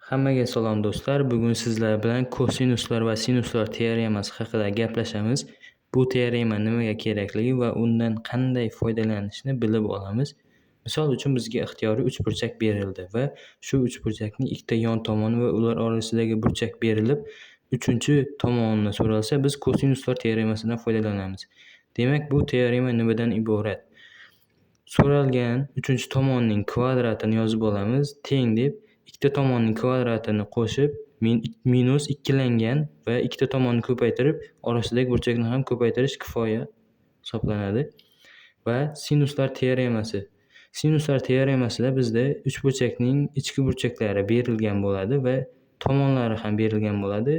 Hammaga salom do'stlar. Bugun sizlar bilan kosinuslar va sinuslar teoremasi haqida gaplashamiz. Bu teorema nimaga kerakligi va undan qanday foydalanishni bilib olamiz. Misol uchun bizga ixtiyoriy uchburchak berildi va shu uchburchakning ikkita yon tomoni va ular orasidagi burchak berilib, uchinchi tomoni so'ralsa, biz kosinuslar teoremasidan foydalanamiz. Demak, bu teorema nimadan iborat? So'ralgan uchinchi tomonning kvadratini yozib olamiz, teng deb ikkita tomonning kvadratini qo'shib minus ikkilangan va ikkita tomonni ko'paytirib, orasidagi burchakni ham ko'paytirish kifoya hisoblanadi. Va sinuslar teoremasi. Sinuslar teoremasida bizda uchburchakning ichki burchaklari berilgan bo'ladi va tomonlari ham berilgan bo'ladi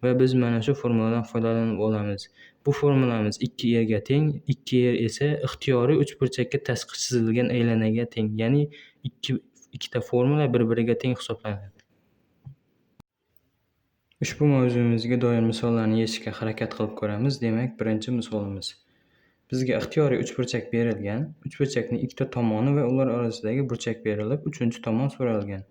va biz mana shu formuladan foydalanib olamiz. Bu formulamiz 2r ga teng, 2r esa ixtiyoriy uchburchakka tashqi chizilgan aylanaga teng, ya'ni ikkita formula bir-biriga teng hisoblanadi. Ushbu mavzumizga doir misollarni yechishga harakat qilib ko'ramiz. Demak, birinchi misolimiz. Bizga ixtiyoriy uchburchak berilgan. Uchburchakning ikkita tomoni va ular orasidagi burchak berilib, uchinchi tomon so'ralgan.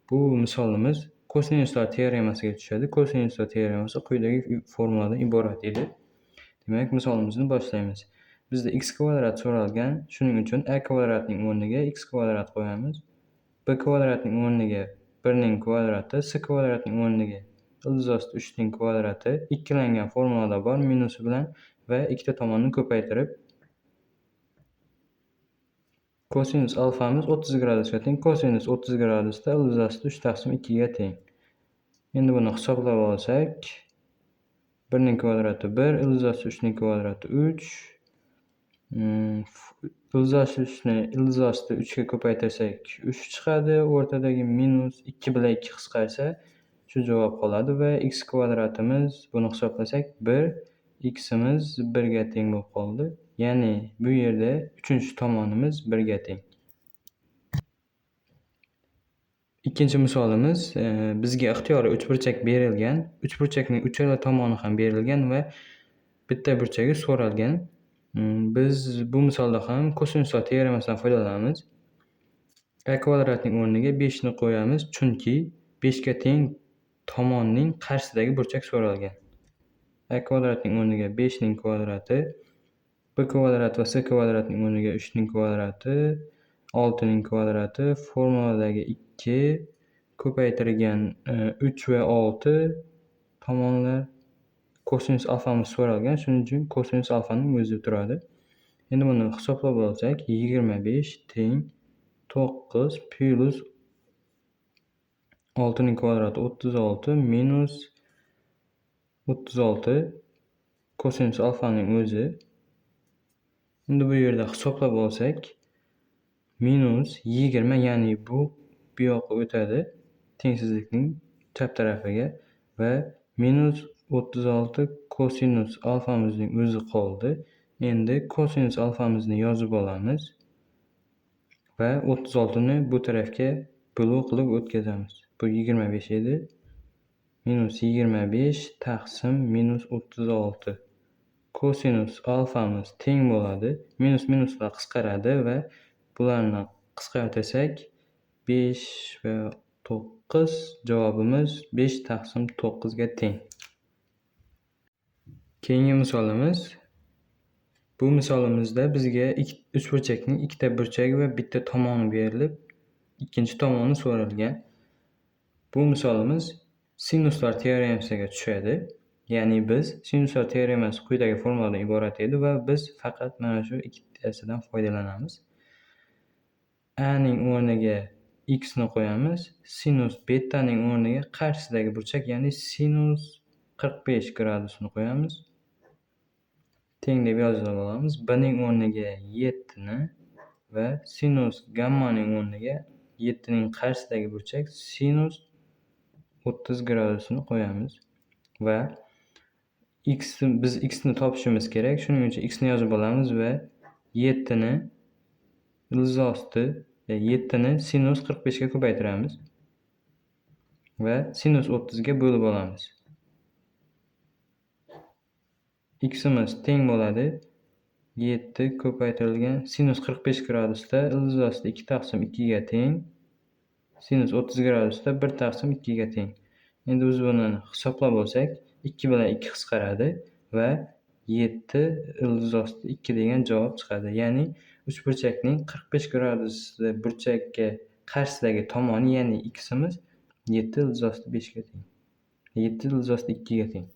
Bu misolimiz kosinuslar teoremasiga tushadi. Kosinuslar teoremasi quyidagi formuladan iborat edi. Demak, misolimizni boshlaymiz. Bizda x kvadrat so'ralgan. Shuning uchun a kvadratning o'rniga x kvadrat qo'yamiz. B kvadratning o'rniga 1ning kvadrati, c kvadratning o'rniga ildiz osti 3ning kvadrati ikkilangan formulada bor minusi bilan va ikkita tomonni ko'paytirib kosinus alfamiz 30 gradusga teng. Kosinus 30 gradusda ildiz osti 3 taqsim 2 ga teng. Endi buni hisoblab olsak, 1ning kvadrati 1, ildiz osti 3ning kvadrati 3. Ildiz osti 3ni ildiz osti 3 ga ko'paytirsak 3 chiqadi. O'rtadagi minus 2 bilan 2 qisqarsa shu javob qoladi va x kvadratimiz buni hisoblasak 1, ximiz 1 ga teng bo'lib qoldi. Ya'ni bu yerda uchinchi tomonimiz 1 ga teng. Ikkinchi misolimiz, bizga ixtiyoriy uchburchak berilgan. Uchburchakning uchala tomoni ham berilgan va bitta burchagi so'ralgan. Biz bu misolda ham kosinuslar teoremasidan foydalanamiz. A kvadratning o'rniga 5 ni qo'yamiz, chunki 5 ga teng tomonning qarshisidagi burchak so'ralgan. A kvadratning o'rniga 5 ning kvadrati, b kvadrat va c kvadratning o'rniga 3 ning kvadrati, 6 ning kvadrati, formuladagi 2 ko'paytirgan 3 va 6 tomonlar kosinus alfamiz so'ralgan, shuning uchun kosinus alfaning o'zi turadi. Endi buni hisoblab olsak, 25 teng 9 plus 6 ning kvadrati 36 minus 36 kosinus alfaning o'zi. Endi bu yerda hisoblab olsak, minus 20, ya'ni bu yoqqa o'tadi tengsizlikning chap tarafiga va minus 36 kosinus alfamizning o'zi qoldi. Endi kosinus alfamizni yozib olamiz va 36 ni bu tarafga bo'lib qilib o'tkazamiz. Bu 25 edi. Minus 25 taqsim minus 36. Kosinus alfamiz teng bo'ladi. Minus minuslar qisqaradi va bularni qisqartirsak 5 va 9, javobimiz 5 taqsim 9 ga teng. Keyingi misolimiz. Bu misolimizda bizga uchburchakning ikkita burchagi va bitta tomoni berilib, ikkinchi tomoni so'ralgan. Bu misolimiz sinuslar teoremasiga tushadi. Ya'ni biz sinuslar teoremasi quyidagi formuladan iborat edi va biz faqat mana shu ikkitasidan foydalanamiz. A ning o'rniga x ni qo'yamiz, sinus betaning o'rniga qarshisidagi burchak, ya'ni sinus 45 gradusni qo'yamiz. Teng deb yozib olamiz. B ning o'rniga 7 ni va sinus gammaning o'rniga 7 ning qarshisidagi burchak sinus 30 gradusni qo'yamiz va biz x ni topishimiz kerak. Shuning uchun x ni yozib olamiz va 7 ni ildiz osti 7 ni sinus 45 ga ko'paytiramiz va sinus 30 ga bo'lib olamiz. Ximiz teng bo'ladi 7 ko'paytirilgan sinus 45 gradusda ildiz osti 2 taqsim 2 ga teng. Sinus 30 gradusda 1 taqsim 2 ga teng. Endi biz buni hisoblab olsak, 2 bilan 2 qisqaradi va 7 ildiz osti 2 degan javob chiqadi. Ya'ni uchburchakning 45 gradusli burchakka qarshisidagi tomoni, ya'ni x'imiz 7 ildiz osti 5 ga teng. 7 ildiz osti 2 ga teng.